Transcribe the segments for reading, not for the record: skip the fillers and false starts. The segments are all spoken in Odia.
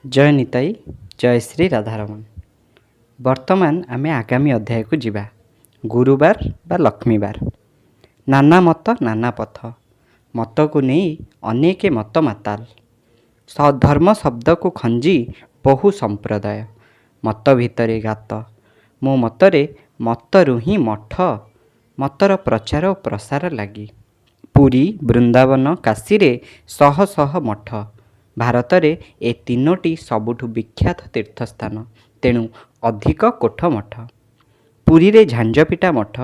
ଜୟ ନିତାଇ, ଜୟ ଶ୍ରୀ ରାଧାରମଣ। ବର୍ତ୍ତମାନ ଆମେ ଆଗାମୀ ଅଧ୍ୟାୟକୁ ଯିବା, ଗୁରୁବାର ବା ଲକ୍ଷ୍ମୀବାର। ନାନା ମତ ନାନା ପଥ, ମତକୁ ନେଇ ଅନେକେ ମତ ମାତାଲ। ଧର୍ମ ଶବ୍ଦକୁ ଖଞ୍ଜି ବହୁ ସମ୍ପ୍ରଦାୟ, ମତ ଭିତରେ ଗାତ। ମୋ ମତରେ ମତରୁ ହିଁ ମଠ, ମତର ପ୍ରଚାର ଓ ପ୍ରସାର ଲାଗି। ପୁରୀ, ବୃନ୍ଦାବନ, କାଶୀରେ ଶହ ଶହ ମଠ। ଭାରତରେ ଏ ତିନୋଟି ସବୁଠୁ ବିଖ୍ୟାତ ତୀର୍ଥସ୍ଥାନ, ତେଣୁ ଅଧିକ କୋଠ ମଠ। ପୁରୀରେ ଝାଞ୍ଜପିଟା ମଠ।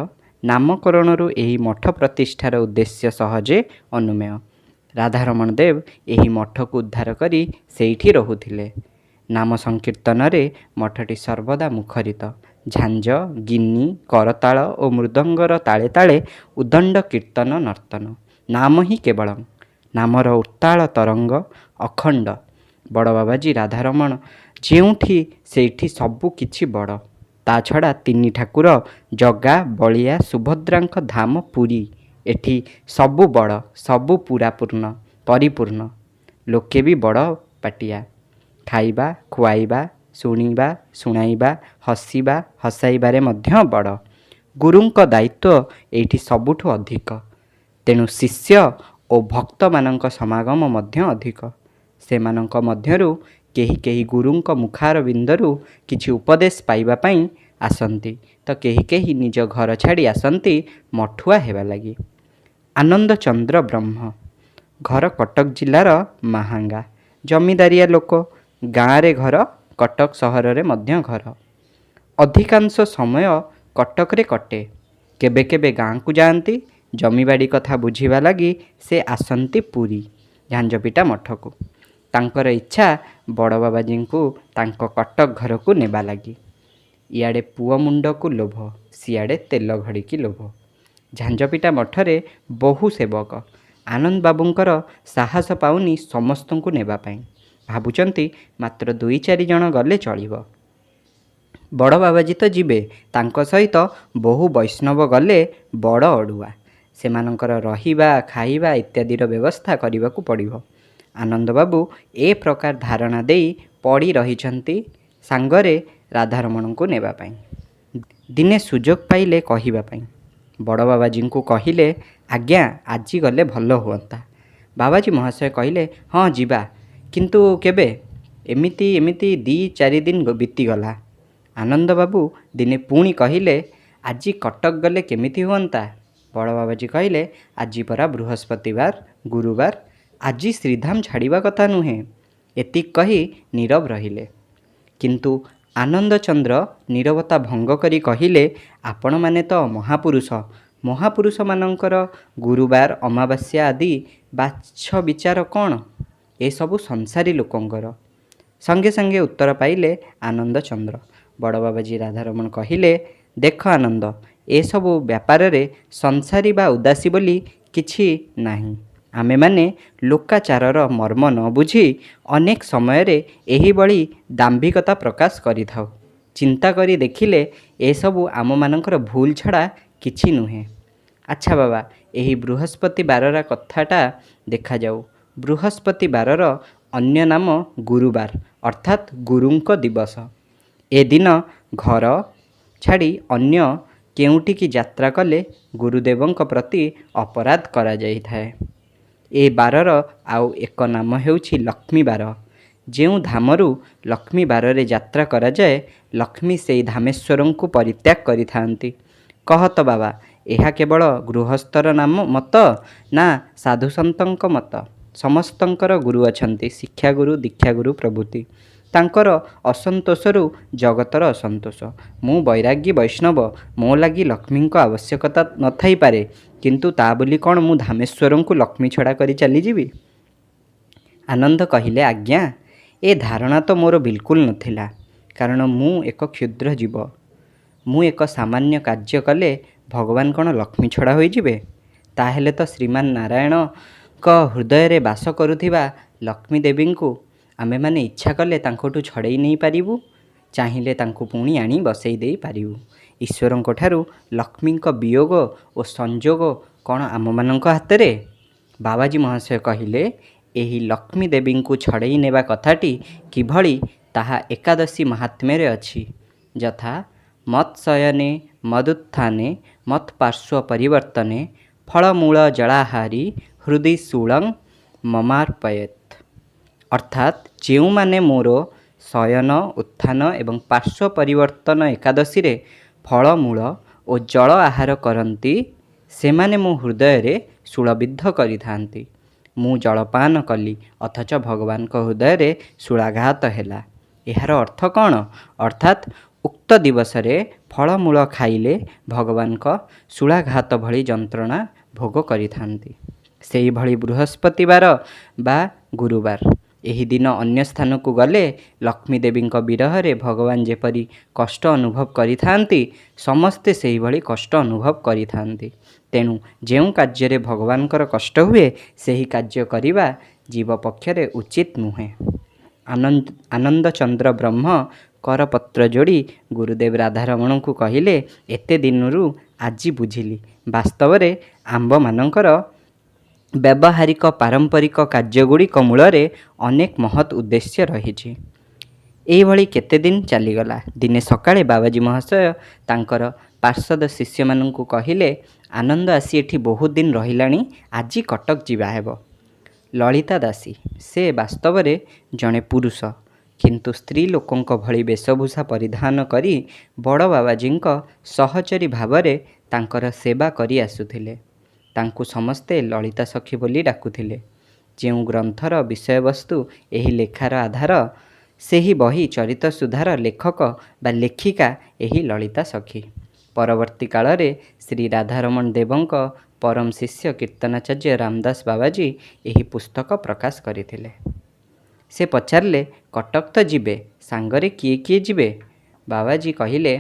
ନାମକରଣରୁ ଏହି ମଠ ପ୍ରତିଷ୍ଠାର ଉଦ୍ଦେଶ୍ୟ ସହଜେ ଅନୁମେୟ। ରାଧାରମଣ ଦେବ ଏହି ମଠକୁ ଉଦ୍ଧାର କରି ସେଇଠି ରହୁଥିଲେ। ନାମ ସଂକୀର୍ତ୍ତନରେ ମଠଟି ସର୍ବଦା ମୁଖରିତ। ଝାଞ୍ଜ, ଗିନି, କରତାଳ ଓ ମୃଦଙ୍ଗର ତାଳେ ତାଳେ ଉଦଣ୍ଡ କୀର୍ତ୍ତନ ନର୍ତ୍ତନ। ନାମ ହିଁ କେବଳଂ। ନାମର ଉତ୍ତାଳ ତରଙ୍ଗ ଅଖଣ୍ଡ। ବଡ଼ ବାବାଜୀ ରାଧାରମଣ ଯେଉଁଠି ସେଇଠି ସବୁ କିଛି ବଡ଼। ତା ଛଡ଼ା ତିନି ଠାକୁର ଜଗା, ବଳିଆ, ସୁଭଦ୍ରାଙ୍କ ଧାମ ପୁରୀ। ଏଠି ସବୁ ବଡ଼, ସବୁ ପୂରାପୂର୍ଣ୍ଣ, ପରିପୂର୍ଣ୍ଣ। ଲୋକେ ବି ବଡ଼ ପାଟିଆ। ଖାଇବା, ଖୁଆଇବା, ଶୁଣିବା, ଶୁଣାଇବା, ହସିବା, ହସାଇବାରେ ମଧ୍ୟ ବଡ଼। ଗୁରୁଙ୍କ ଦାୟିତ୍ୱ ଏଇଠି ସବୁଠୁ ଅଧିକ। ତେଣୁ ଶିଷ୍ୟ ଓ ଭକ୍ତମାନଙ୍କ ସମାଗମ ମଧ୍ୟ ଅଧିକ। ସେମାନଙ୍କ ମଧ୍ୟରୁ କେହି କେହି ଗୁରୁଙ୍କ ମୁଖାରବିନ୍ଦରୁ କିଛି ଉପଦେଶ ପାଇବା ପାଇଁ ଆସନ୍ତି ତ କେହି କେହି ନିଜ ଘର ଛାଡ଼ି ଆସନ୍ତି ମଠୁଆ ହେବା ଲାଗି। ଆନନ୍ଦଚନ୍ଦ୍ର ବ୍ରହ୍ମ, ଘର କଟକ ଜିଲ୍ଲାର ମାହାଙ୍ଗା। ଜମିଦାରିଆ ଲୋକ। ଗାଁରେ ଘର, କଟକ ସହରରେ ମଧ୍ୟ ଘର। ଅଧିକାଂଶ ସମୟ କଟକରେ କଟେ। କେବେ କେବେ ଗାଁକୁ ଯାଆନ୍ତି। ଜମିବାଡ଼ି କଥା ବୁଝିବା ଲାଗି ସେ ଆସନ୍ତି ପୁରୀ ଝାଞ୍ଜପିଟା ମଠକୁ। ତାଙ୍କର ଇଚ୍ଛା ବଡ଼ ବାବାଜୀଙ୍କୁ ତାଙ୍କ କଟକ ଘରକୁ ନେବା ଲାଗି। ଇଆଡ଼େ ପୁଅ ମୁଣ୍ଡକୁ ଲୋଭ, ସିଆଡ଼େ ତେଲ ଘଡ଼ିକି ଲୋଭ। ଝାଞ୍ଜପିଟା ମଠରେ ବହୁ ସେବକ। ଆନନ୍ଦ ବାବୁଙ୍କର ସାହସ ପାଉନି ସମସ୍ତଙ୍କୁ ନେବା ପାଇଁ। ଭାବୁଛନ୍ତି ମାତ୍ର ଦୁଇ ଚାରି ଜଣ ଗଲେ ଚଳିବ। ବଡ଼ ବାବାଜୀ ତ ଯିବେ, ତାଙ୍କ ସହିତ ବହୁ ବୈଷ୍ଣବ ଗଲେ ବଡ଼ ଅଡ଼ୁଆ। ସେମାନଙ୍କର ରହିବା, ଖାଇବା ଇତ୍ୟାଦିର ବ୍ୟବସ୍ଥା କରିବାକୁ ପଡ଼ିବ। ଆନନ୍ଦବାବୁ ଏ ପ୍ରକାର ଧାରଣା ଦେଇ ପଡ଼ି ରହିଛନ୍ତି ସାଙ୍ଗରେ ରାଧାରମଣଙ୍କୁ ନେବା ପାଇଁ, ଦିନେ ସୁଯୋଗ ପାଇଲେ କହିବା ପାଇଁ। ବଡ଼ ବାବାଜୀଙ୍କୁ କହିଲେ, ଆଜ୍ଞା, ଆଜି ଗଲେ ଭଲ ହୁଅନ୍ତା। ବାବାଜୀ ମହାଶୟ କହିଲେ, ହଁ ଯିବା, କିନ୍ତୁ କେବେ? ଏମିତି ଏମିତି ଦି ଚାରି ଦିନ ବିତିଗଲା। ଆନନ୍ଦବାବୁ ଦିନେ ପୁଣି କହିଲେ, ଆଜି କଟକ ଗଲେ କେମିତି ହୁଅନ୍ତା? ବଡ଼ ବାବାଜୀ କହିଲେ, ଆଜି ପରା ବୃହସ୍ପତିବାର, ଗୁରୁବାର, ଆଜି ଶ୍ରୀଧାମ ଛାଡ଼ିବା କଥା ନୁହେଁ। ଏତିକି କହି ନୀରବ ରହିଲେ। କିନ୍ତୁ ଆନନ୍ଦଚନ୍ଦ୍ର ନୀରବତା ଭଙ୍ଗ କରି କହିଲେ, ଆପଣମାନେ ତ ମହାପୁରୁଷ। ମହାପୁରୁଷମାନଙ୍କର ଗୁରୁବାର, ଅମାବାସ୍ୟା ଆଦି ବାଛ ବିଚାର କ'ଣ? ଏସବୁ ସଂସାରୀ ଲୋକଙ୍କର। ସଙ୍ଗେ ସଙ୍ଗେ ଉତ୍ତର ପାଇଲେ ଆନନ୍ଦଚନ୍ଦ୍ର। ବଡ଼ ବାବାଜୀ ରାଧାରମଣ କହିଲେ, ଦେଖ ଆନନ୍ଦ, ଏସବୁ ବ୍ୟାପାରରେ ସଂସାରୀ ବା ଉଦାସୀ ବୋଲି କିଛି ନାହିଁ। ଆମେମାନେ ଲୋକାଚାରର ମର୍ମ ନ ବୁଝି ଅନେକ ସମୟରେ ଏହିଭଳି ଦାମ୍ଭିକତା ପ୍ରକାଶ କରିଥାଉ। ଚିନ୍ତା କରି ଦେଖିଲେ ଏସବୁ ଆମମାନଙ୍କର ଭୁଲ ଛଡ଼ା କିଛି ନୁହେଁ। ଆଚ୍ଛା ବାବା, ଏହି ବୃହସ୍ପତିବାରର କଥାଟା ଦେଖାଯାଉ। ବୃହସ୍ପତିବାରର ଅନ୍ୟ ନାମ ଗୁରୁବାର, ଅର୍ଥାତ୍ ଗୁରୁଙ୍କ ଦିବସ। ଏ ଦିନ ଘର ଛାଡ଼ି ଅନ୍ୟ କେଉଁଠିକି ଯାତ୍ରା କଲେ ଗୁରୁଦେବଙ୍କ ପ୍ରତି ଅପରାଧ କରାଯାଇଥାଏ। ଏ ବାରର ଆଉ ଏକ ନାମ ହେଉଛି ଲକ୍ଷ୍ମୀବାର। ଯେଉଁ ଧାମରୁ ଲକ୍ଷ୍ମୀବାରରେ ଯାତ୍ରା କରାଯାଏ, ଲକ୍ଷ୍ମୀ ସେଇ ଧାମେଶ୍ୱରଙ୍କୁ ପରିତ୍ୟାଗ କରିଥାନ୍ତି। କହ ତ ବାବା, ଏହା କେବଳ ଗୃହସ୍ଥର ନାମ ମତ ନା ସାଧୁସନ୍ଥଙ୍କ ମତ? ସମସ୍ତଙ୍କର ଗୁରୁ ଅଛନ୍ତି, ଶିକ୍ଷାଗୁରୁ, ଦୀକ୍ଷାଗୁରୁ ପ୍ରଭୃତି। ତାଙ୍କର ଅସନ୍ତୋଷରୁ ଜଗତର ଅସନ୍ତୋଷ। ମୁଁ ବୈରାଗୀ ବୈଷ୍ଣବ, ମୋ ଲାଗି ଲକ୍ଷ୍ମୀଙ୍କ ଆବଶ୍ୟକତା ନଥାଇପାରେ, କିନ୍ତୁ ତା ବୋଲି କ'ଣ ମୁଁ ଧାମେଶ୍ୱରଙ୍କୁ ଲକ୍ଷ୍ମୀ ଛଡ଼ା କରି ଚାଲିଯିବି? ଆନନ୍ଦ କହିଲେ, ଆଜ୍ଞା, ଏ ଧାରଣା ତ ମୋର ବିଲକୁଲ ନଥିଲା। କାରଣ ମୁଁ ଏକ କ୍ଷୁଦ୍ର ଜୀବ। ମୁଁ ଏକ ସାମାନ୍ୟ କାର୍ଯ୍ୟ କଲେ ଭଗବାନ କ'ଣ ଲକ୍ଷ୍ମୀ ଛଡ଼ା ହୋଇଯିବେ? ତାହେଲେ ତ ଶ୍ରୀମାନ ନାରାୟଣଙ୍କ ହୃଦୟରେ ବାସ କରୁଥିବା ଲକ୍ଷ୍ମୀ ଦେବୀଙ୍କୁ ଆମେମାନେ ଇଚ୍ଛା କଲେ ତାଙ୍କଠୁ ଛଡ଼େଇ ନେଇପାରିବୁ, ଚାହିଁଲେ ତାଙ୍କୁ ପୁଣି ଆଣି ବସେଇ ଦେଇପାରିବୁ। ଈଶ୍ୱରଙ୍କଠାରୁ ଲକ୍ଷ୍ମୀଙ୍କ ବିୟୋଗ ଓ ସଂଯୋଗ କ'ଣ ଆମମାନଙ୍କ ହାତରେ? ବାବାଜୀ ମହାଶୟ କହିଲେ, ଏହି ଲକ୍ଷ୍ମୀ ଦେବୀଙ୍କୁ ଛଡ଼େଇ ନେବା କଥାଟି କିଭଳି, ତାହା ଏକାଦଶୀ ମାହାତ୍ମ୍ୟରେ ଅଛି। ଯଥା ମତ୍ଶୟନେ ମଦୁତ୍ଥାନେ ମତ୍ପାର୍ଶ୍ୱ ପରିବର୍ତ୍ତନେ ଫଳମୂଳ ଜଳାହାରୀ ହୃଦି ଶୂଳଂ ମମାର୍ପୟେତ୍। ଅର୍ଥାତ୍ ଯେଉଁମାନେ ମୋର ଶୟନ, ଉତ୍ଥାନ ଏବଂ ପାର୍ଶ୍ୱ ପରିବର୍ତ୍ତନ ଏକାଦଶୀରେ ଫଳମୂଳ ଓ ଜଳ ଆହାର କରନ୍ତି, ସେମାନେ ମୋ ହୃଦୟରେ ଶୂଳବିଦ୍ଧ କରିଥାନ୍ତି। ମୁଁ ଜଳପାନ କଲି, ଅଥଚ ଭଗବାନଙ୍କ ହୃଦୟରେ ଶୂଳାଘାତ ହେଲା। ଏହାର ଅର୍ଥ କ'ଣ? ଅର୍ଥାତ୍ ଉକ୍ତ ଦିବସରେ ଫଳମୂଳ ଖାଇଲେ ଭଗବାନଙ୍କ ଶୂଳାଘାତ ଭଳି ଯନ୍ତ୍ରଣା ଭୋଗ କରିଥାନ୍ତି। ସେହିଭଳି ବୃହସ୍ପତିବାର ବା ଗୁରୁବାର। ଏହି ଦିନ ଅନ୍ୟ ସ୍ଥାନକୁ ଗଲେ ଲକ୍ଷ୍ମୀ ଦେବୀଙ୍କ ବିରହରେ ଭଗବାନ ଯେପରି କଷ୍ଟ ଅନୁଭବ କରିଥାନ୍ତି, ସମସ୍ତେ ସେହିଭଳି କଷ୍ଟ ଅନୁଭବ କରିଥାନ୍ତି। ତେଣୁ ଯେଉଁ କାର୍ଯ୍ୟରେ ଭଗବାନଙ୍କର କଷ୍ଟ ହୁଏ, ସେହି କାର୍ଯ୍ୟ କରିବା ଜୀବ ପକ୍ଷରେ ଉଚିତ ନୁହେଁ। ଆନନ୍ଦଚନ୍ଦ୍ର ବ୍ରହ୍ମ କରପତ୍ର ଯୋଡ଼ି ଗୁରୁଦେବ ରାଧାରମଣଙ୍କୁ କହିଲେ, ଏତେ ଦିନରୁ ଆଜି ବୁଝିଲି, ବାସ୍ତବରେ ଆମ୍ଭମାନଙ୍କର ବ୍ୟବହାରିକ ପାରମ୍ପରିକ କାର୍ଯ୍ୟଗୁଡ଼ିକ ମୂଳରେ ଅନେକ ମହତ୍ ଉଦ୍ଦେଶ୍ୟ ରହିଛି। ଏହିଭଳି କେତେ ଦିନ ଚାଲିଗଲା। ଦିନେ ସକାଳେ ବାବାଜୀ ମହାଶୟ ତାଙ୍କର ପାର୍ଷଦ ଶିଷ୍ୟମାନଙ୍କୁ କହିଲେ, ଆନନ୍ଦ ଆସି ଏଠି ବହୁତ ଦିନ ରହିଲାଣି, ଆଜି କଟକ ଯିବା ହେବ। ଲଳିତା ଦାସୀ। ସେ ବାସ୍ତବରେ ଜଣେ ପୁରୁଷ, କିନ୍ତୁ ସ୍ତ୍ରୀ ଲୋକଙ୍କ ଭଳି ବେଶଭୂଷା ପରିଧାନ କରି ବଡ଼ ବାବାଜୀଙ୍କ ସହଚରୀ ଭାବରେ ତାଙ୍କର ସେବା କରି ଆସୁଥିଲେ। ତାଙ୍କୁ ସମସ୍ତେ ଲଳିତା ସଖୀ ବୋଲି ଡାକୁଥିଲେ। ଯେଉଁ ଗ୍ରନ୍ଥର ବିଷୟବସ୍ତୁ ଏହି ଲେଖାର ଆଧାର, ସେହି ବହି ଚରିତସୁଧାର ଲେଖକ ବା ଲେଖିକା ଏହି ଲଳିତା ସଖୀ। ପରବର୍ତ୍ତୀ କାଳରେ ଶ୍ରୀ ରାଧାରମଣ ଦେବଙ୍କ ପରମ ଶିଷ୍ୟ କୀର୍ତ୍ତନାଚାର୍ଯ୍ୟ ରାମଦାସ ବାବାଜୀ ଏହି ପୁସ୍ତକ ପ୍ରକାଶ କରିଥିଲେ। ସେ ପଚାରିଲେ, କଟକ ତ ଯିବେ, ସାଙ୍ଗରେ କିଏ କିଏ ଯିବେ? ବାବାଜୀ କହିଲେ,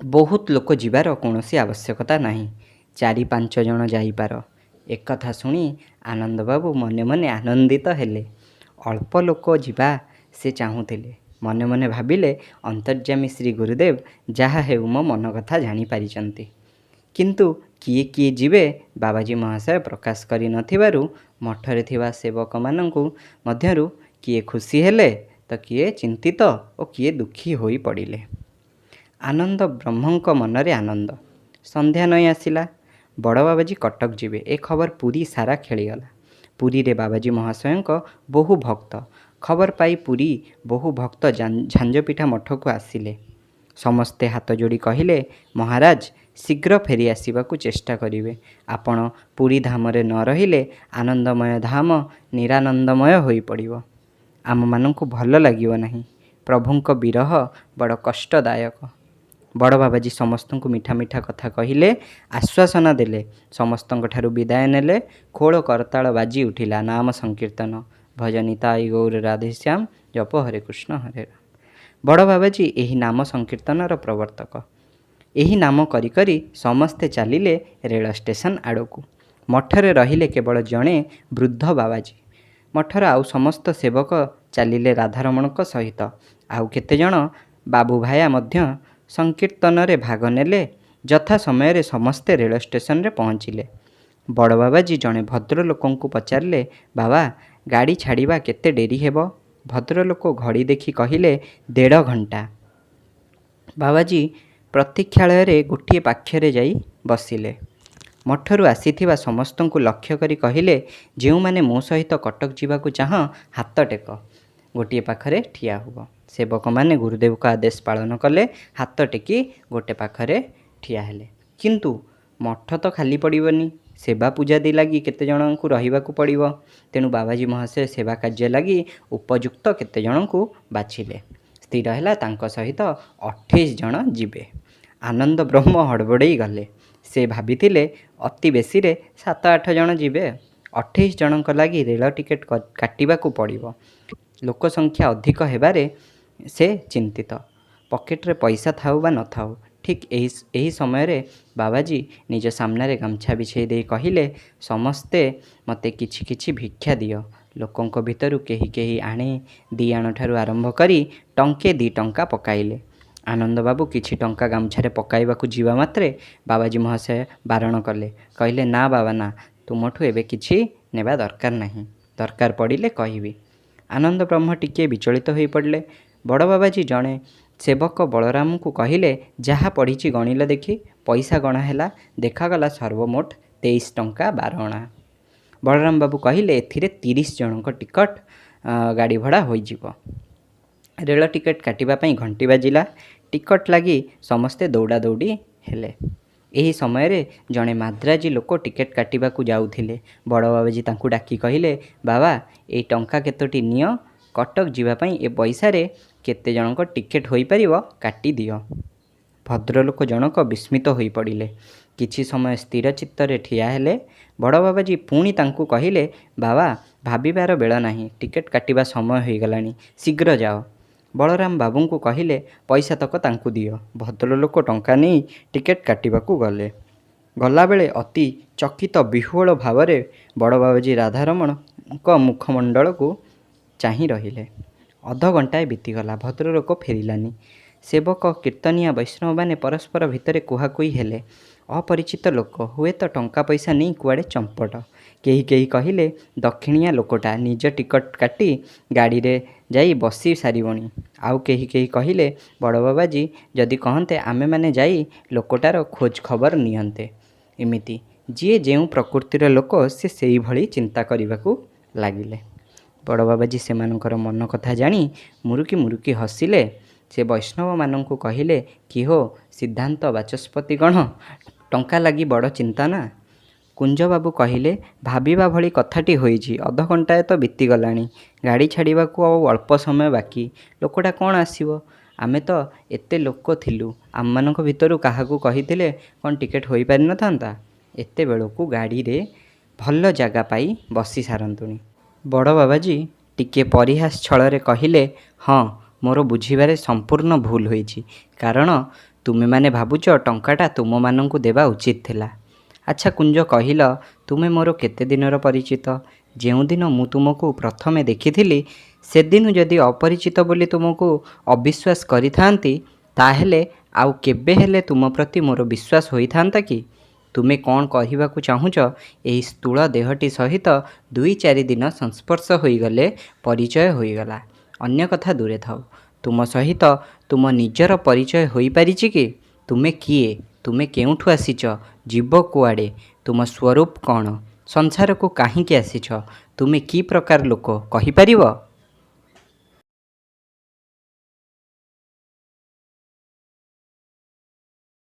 ବହୁତ ଲୋକ ଯିବାର କୌଣସି ଆବଶ୍ୟକତା ନାହିଁ, 4-5 ଜଣ ଯାଇପାର। ଏକଥା ଶୁଣି ଆନନ୍ଦବାବୁ ମନେ ମନେ ଆନନ୍ଦିତ ହେଲେ। ଅଳ୍ପ ଲୋକ ଯିବା ସେ ଚାହୁଁଥିଲେ। ମନେ ମନେ ଭାବିଲେ, ଅନ୍ତର୍ଯ୍ୟାମୀ ଶ୍ରୀ ଗୁରୁଦେବ ଯାହା ହେଉ ମୋ ମନ କଥା ଜାଣିପାରିଛନ୍ତି। କିନ୍ତୁ କିଏ କିଏ ଯିବେ ବାବାଜୀ ମହାଶୟ ପ୍ରକାଶ କରି ନଥିବାରୁ ମଠରେ ଥିବା ସେବକମାନଙ୍କୁ ମଧ୍ୟରୁ କିଏ ଖୁସି ହେଲେ ତ କିଏ ଚିନ୍ତିତ ଓ କିଏ ଦୁଃଖୀ ହୋଇପଡ଼ିଲେ। ଆନନ୍ଦ ବ୍ରହ୍ମଙ୍କ ମନରେ ଆନନ୍ଦ। ସନ୍ଧ୍ୟା ନଇଁ ଆସିଲା। ବଡ଼ ବାବାଜୀ କଟକ ଯିବେ, ଏ ଖବର ପୁରୀ ସାରା ଖେଳିଗଲା। ପୁରୀରେ ବାବାଜୀ ମହାଶୟଙ୍କ ବହୁ ଭକ୍ତ। ଖବର ପାଇ ପୁରୀ ବହୁ ଭକ୍ତ ଝାଞ୍ଜପିଠା ମଠକୁ ଆସିଲେ। ସମସ୍ତେ ହାତ ଯୋଡ଼ି କହିଲେ, ମହାରାଜ ଶୀଘ୍ର ଫେରି ଆସିବାକୁ ଚେଷ୍ଟା କରିବେ। ଆପଣ ପୁରୀ ଧାମରେ ନ ରହିଲେ ଆନନ୍ଦମୟ ଧାମ ନିରାନନ୍ଦମୟ ହୋଇପଡ଼ିବ। ଆମମାନଙ୍କୁ ଭଲ ଲାଗିବ ନାହିଁ। ପ୍ରଭୁଙ୍କ ବିରହ ବଡ଼ କଷ୍ଟଦାୟକ। ବଡ଼ ବାବାଜୀ ସମସ୍ତଙ୍କୁ ମିଠା ମିଠା କଥା କହିଲେ, ଆଶ୍ୱାସନା ଦେଲେ, ସମସ୍ତଙ୍କଠାରୁ ବିଦାୟ ନେଲେ। ଖୋଳ କରତାଳ ବାଜି ଉଠିଲା, ନାମ ସଂକୀର୍ତ୍ତନ, ଭଜ ନିତାଇ ଗୌର ରାଧେଶ୍ୟାମ, ଜପ ହରେ କୃଷ୍ଣ ହରେ ରାମ। ବଡ଼ ବାବାଜୀ ଏହି ନାମ ସଂକୀର୍ତ୍ତନର ପ୍ରବର୍ତ୍ତକ। ଏହି ନାମ କରି କରି ସମସ୍ତେ ଚାଲିଲେ ରେଳ ଷ୍ଟେସନ ଆଡ଼କୁ। ମଠରେ ରହିଲେ କେବଳ ଜଣେ ବୃଦ୍ଧ ବାବାଜୀ। ମଠର ଆଉ ସମସ୍ତ ସେବକ ଚାଲିଲେ ରାଧାରମଣଙ୍କ ସହିତ। ଆଉ କେତେଜଣ ବାବୁ ଭାୟା ମଧ୍ୟ ସଂକୀର୍ତ୍ତନରେ ଭାଗ ନେଲେ। ଯଥା ସମୟରେ ସମସ୍ତେ ରେଳ ଷ୍ଟେସନରେ ପହଞ୍ଚିଲେ। ବଡ଼ ବାବାଜୀ ଜଣେ ଭଦ୍ରଲୋକଙ୍କୁ ପଚାରିଲେ, ବାବା, ଗାଡ଼ି ଛାଡ଼ିବା କେତେ ଡେରି ହେବ? ଭଦ୍ରଲୋକ ଘଡ଼ି ଦେଖି କହିଲେ, 1.5 ଘଣ୍ଟା। ବାବାଜୀ ପ୍ରତୀକ୍ଷାଳୟରେ ଗୋଟିଏ ପାଖରେ ଯାଇ ବସିଲେ। ମଠରୁ ଆସିଥିବା ସମସ୍ତଙ୍କୁ ଲକ୍ଷ୍ୟ କରି କହିଲେ, ଯେଉଁମାନେ ମୋ ସହିତ କଟକ ଯିବାକୁ ଚାହଁ, ହାତ ଟେକ, ଗୋଟିଏ ପାଖରେ ଠିଆ ହୁଅ। ସେବକମାନେ ଗୁରୁଦେବଙ୍କ ଆଦେଶ ପାଳନ କଲେ, ହାତ ଟେକି ଗୋଟେ ପାଖରେ ଠିଆ ହେଲେ। କିନ୍ତୁ ମଠ ତ ଖାଲି ପଡ଼ିବନି, ସେବା ପୂଜାଦି ଲାଗି କେତେଜଣଙ୍କୁ ରହିବାକୁ ପଡ଼ିବ। ତେଣୁ ବାବାଜୀ ମହାଶୟ ସେବା କାର୍ଯ୍ୟ ଲାଗି ଉପଯୁକ୍ତ କେତେଜଣଙ୍କୁ ବାଛିଲେ। ସ୍ଥିର ହେଲା ତାଙ୍କ ସହିତ 28 ଜଣ ଯିବେ। ଆନନ୍ଦ ବ୍ରହ୍ମ ହଡ଼ବଡ଼େଇ ଗଲେ। ସେ ଭାବିଥିଲେ ଅତି ବେଶୀରେ 7-8 ଜଣ ଯିବେ। 28 ଜଣଙ୍କ ଲାଗି ରେଳ ଟିକେଟ କାଟିବାକୁ ପଡ଼ିବ। ଲୋକ ସଂଖ୍ୟା ଅଧିକ ହେବାରେ ସେ ଚିନ୍ତିତ। ପକେଟରେ ପଇସା ଥାଉ ବା ନଥାଉ। ଠିକ୍ ଏହି ସମୟରେ ବାବାଜୀ ନିଜ ସାମ୍ନାରେ ଗାମୁଛା ବିଛେଇ ଦେଇ କହିଲେ, ସମସ୍ତେ ମୋତେ କିଛି କିଛି ଭିକ୍ଷା ଦିଅ। ଲୋକଙ୍କ ଭିତରୁ କେହି କେହି ଆଣେ 2 ଆଣଠାରୁ ଆରମ୍ଭ କରି ଟଙ୍କେ 2 ଟଙ୍କା ପକାଇଲେ। ଆନନ୍ଦବାବୁ କିଛି ଟଙ୍କା ଗାମୁଛାରେ ପକାଇବାକୁ ଯିବା ମାତ୍ରେ ବାବାଜୀ ମହାଶୟ ବାରଣ କଲେ। କହିଲେ, ନା ବାବା ନା, ତୁମଠୁ ଏବେ କିଛି ନେବା ଦରକାର ନାହିଁ। ଦରକାର ପଡ଼ିଲେ କହିବି। ଆନନ୍ଦବ୍ରହ୍ମ ଟିକିଏ ବିଚଳିତ ହୋଇପଡ଼ିଲେ। ବଡ଼ବାବାଜୀ ଜଣେ ସେବକ ବଳରାମଙ୍କୁ କହିଲେ, ଯାହା ପଡ଼ିଛି ଗଣିଲ ଦେଖି। ପଇସା ଗଣା ହେଲା। ଦେଖାଗଲା ସର୍ବମୋଟ 23 ଟଙ୍କା 12 ଅଣା। ବଳରାମ ବାବୁ କହିଲେ, ଏଥିରେ 30 ଜଣଙ୍କ ଟିକଟ ଗାଡ଼ି ଭଡ଼ା ହୋଇଯିବ। ରେଳ ଟିକେଟ କାଟିବା ପାଇଁ ଘଣ୍ଟି ବାଜିଲା। ଟିକଟ ଲାଗି ସମସ୍ତେ ଦୌଡ଼ାଦୌଡ଼ି ହେଲେ। ଏହି ସମୟରେ ଜଣେ ମାଦ୍ରାଜୀ ଲୋକ ଟିକେଟ କାଟିବାକୁ ଯାଉଥିଲେ। ବଡ଼ବାବାଜୀ ତାଙ୍କୁ ଡାକି କହିଲେ, ବାବା, ଏଇ ଟଙ୍କା କେତୋଟି ନିଅ, କଟକ ଯିବା ପାଇଁ ଏ ପଇସାରେ କେତେ ଜଣଙ୍କ ଟିକେଟ ହୋଇପାରିବ କାଟିଦିଅ। ଭଦ୍ରଲୋକ ଜଣକ ବିସ୍ମିତ ହୋଇପଡ଼ିଲେ। କିଛି ସମୟ ସ୍ଥିର ଚିତ୍ତରେ ଠିଆ ହେଲେ। ବଡ଼ବାବାଜୀ ପୁଣି ତାଙ୍କୁ କହିଲେ, ବାବା, ଭାବିବାର ବେଳ ନାହିଁ, ଟିକେଟ କାଟିବା ସମୟ ହୋଇଗଲାଣି, ଶୀଘ୍ର ଯାଅ। ବଳରାମ ବାବୁଙ୍କୁ କହିଲେ, ପଇସାତକ ତାଙ୍କୁ ଦିଅ। ଭଦ୍ରଲୋକ ଟଙ୍କା ନେଇ ଟିକେଟ କାଟିବାକୁ ଗଲେ। ଗଲାବେଳେ ଅତି ଚକିତ ବିହ୍ୱଳ ଭାବରେ ବଡ଼ବାବାଜୀ ରାଧାରମଣଙ୍କ ମୁଖମଣ୍ଡଳକୁ ଚାହିଁ ରହିଲେ। ଅଧଘଣ୍ଟାଏ ବିତିଗଲା, ଭଦ୍ରଲୋକ ଫେରିଲାନି। ସେବକ କୀର୍ତ୍ତନିଆ ବୈଷ୍ଣବମାନେ ପରସ୍ପର ଭିତରେ କୁହାକୁହି ହେଲେ, ଅପରିଚିତ ଲୋକ, ହୁଏତ ଟଙ୍କା ପଇସା ନେଇ କୁଆଡ଼େ ଚମ୍ପଟ। କେହି କେହି କହିଲେ, ଦକ୍ଷିଣିଆ ଲୋକଟା ନିଜ ଟିକଟ କାଟି ଗାଡ଼ିରେ ଯାଇ ବସି ସାରିବଣି। ଆଉ କେହି କେହି କହିଲେ, ବଡ଼ବାବାଜୀ ଯଦି କହନ୍ତେ ଆମେମାନେ ଯାଇ ଲୋକଟାର ଖୋଜ ଖବର ନିଅନ୍ତେ। ଏମିତି ଯିଏ ଯେଉଁ ପ୍ରକୃତିର ଲୋକ ସେ ସେଇଭଳି ଚିନ୍ତା କରିବାକୁ ଲାଗିଲେ। ବଡ଼ବାବାଜୀ ସେମାନଙ୍କର ମନ କଥା ଜାଣି ମୁରୁକି ମୁରୁକି ହସିଲେ। ସେ ବୈଷ୍ଣବମାନଙ୍କୁ କହିଲେ, କିହୋ ସିଦ୍ଧାନ୍ତ ବାଚସ୍ପତିଗଣ, ଟଙ୍କା ଲାଗି ବଡ଼ ଚିନ୍ତା ନା? କୁଞ୍ଜବାବୁ କହିଲେ, ଭାବିବା ଭଳି କଥାଟି ହୋଇଛି। ଅଧଘଣ୍ଟାଏ ତ ବିତିଗଲାଣି, ଗାଡ଼ି ଛାଡ଼ିବାକୁ ଆଉ ଅଳ୍ପ ସମୟ ବାକି, ଲୋକଟା କ'ଣ ଆସିବ? ଆମେ ତ ଏତେ ଲୋକ ଥିଲୁ, ଆମମାନଙ୍କ ଭିତରୁ କାହାକୁ କହିଥିଲେ କ'ଣ ଟିକେଟ ହୋଇପାରିନଥାନ୍ତା? ଏତେବେଳକୁ ଗାଡ଼ିରେ ଭଲ ଜାଗା ପାଇ ବସି ସାରନ୍ତୁଣି। ବଡ଼ବାବାଜୀ ଟିକିଏ ପରିହାସ ଛଳରେ କହିଲେ, ହଁ, ମୋର ବୁଝିବାରେ ସମ୍ପୂର୍ଣ୍ଣ ଭୁଲ ହୋଇଛି। କାରଣ ତୁମେମାନେ ଭାବୁଛ ଟଙ୍କାଟା ତୁମମାନଙ୍କୁ ଦେବା ଉଚିତ ଥିଲା। ଆଚ୍ଛା କୁଞ୍ଜ, କହିଲ, ତୁମେ ମୋର କେତେ ଦିନର ପରିଚିତ? ଯେଉଁଦିନ ମୁଁ ତୁମକୁ ପ୍ରଥମେ ଦେଖିଥିଲି, ସେଦିନୁ ଯଦି ଅପରିଚିତ ବୋଲି ତୁମକୁ ଅବିଶ୍ୱାସ କରିଥାନ୍ତି, ତାହେଲେ ଆଉ କେବେ ହେଲେ ତୁମ ପ୍ରତି ମୋର ବିଶ୍ୱାସ ହୋଇଥାନ୍ତା କି? ତୁମେ କ'ଣ କହିବାକୁ ଚାହୁଁଛ, ଏହି ସ୍ଥୂଳ ଦେହଟି ସହିତ 2-4 ଦିନ ସଂସ୍ପର୍ଶ ହୋଇଗଲେ ପରିଚୟ ହୋଇଗଲା, ଅନ୍ୟ କଥା ଦୂରେ ଥାଉ, ତୁମ ସହିତ ତୁମ ନିଜର ପରିଚୟ ହୋଇପାରିଛି କି? ତୁମେ କିଏ? ତୁମେ କେଉଁଠୁ ଆସିଛ? ଯିବ କୁଆଡ଼େ? ତୁମ ସ୍ୱରୂପ କ'ଣ? ସଂସାରକୁ କାହିଁକି ଆସିଛ? ତୁମେ କି ପ୍ରକାର ଲୋକ, କହିପାରିବ?